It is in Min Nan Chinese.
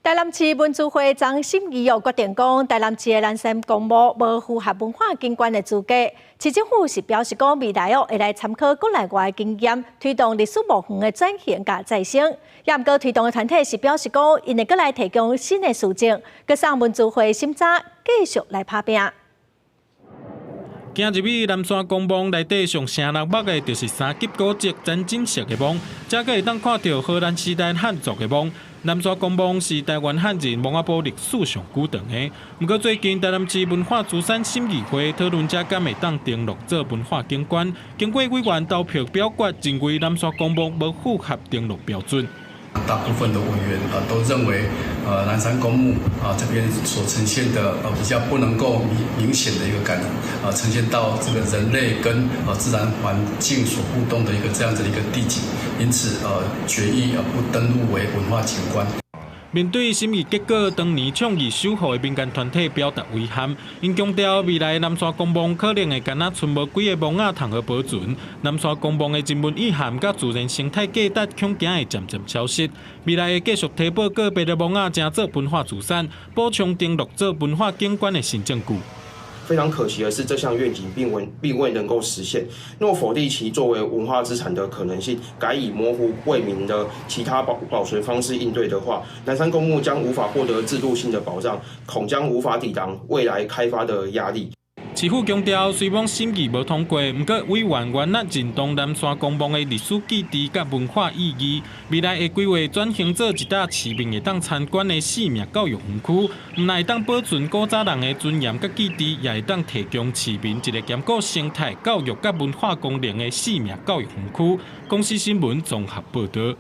台南市文資會昨審議後決定講，台南市的南山公墓無符合文化景觀的資格。市政府是表示講，未來哦會來參考國內外的經驗，推動歷史墓園的轉型佮再生。也毋過推動的團體是表示講，𪜶會閣來提供新的書證，閣送文資會審查，繼續來拍拚。行入去南山公墓內底上爍人目的，就是三級古蹟曾錦碩的墓，這閣會當看著荷蘭時代漢族的墓。南山公墓是台灣漢人墓仔埔歷史上久長的，毋過最近台南市文化資產審議會討論這敢會當登錄做文化景觀，經過委員投票表決，認為南山公墓無符合登錄標準。大部分的委員啊都認為，南山公墓啊這邊所呈現的比較不能夠明明顯的一個感，啊呈現到這個人類跟自然環境所互動的一個這樣子的一個地景，因此決議不登錄為文化景觀。面對審議結果，當年倡議守護的民間團體表達遺憾，𪜶強調未來南山公墓可能會干焦賰無幾个墓仔通予保存，南山公墓的人文意涵佮自然生態價值恐驚會漸漸消失。未來會繼續提報個別的墓仔，成做文化資產，補充登錄做文化景觀的新證據。非常可惜的是，這項願景並未能夠實現。若否定其作為文化資產的可能性，改以模糊未明的其他保存方式應對的話，南山公墓將無法獲得制度性的保障，恐將無法抵擋未來開發的壓力。市府強調，雖罔審議無通過，毋過委員原來認同南山公墓的歷史記憶佮文化意義，未來會規劃轉型做一搭市民會當參觀的生命教育園區，毋但會當保存古早人的尊嚴佮記憶，也會當提供市民一個兼顧生態教育佮文化功能的生命教育園區。公視新聞綜合報導。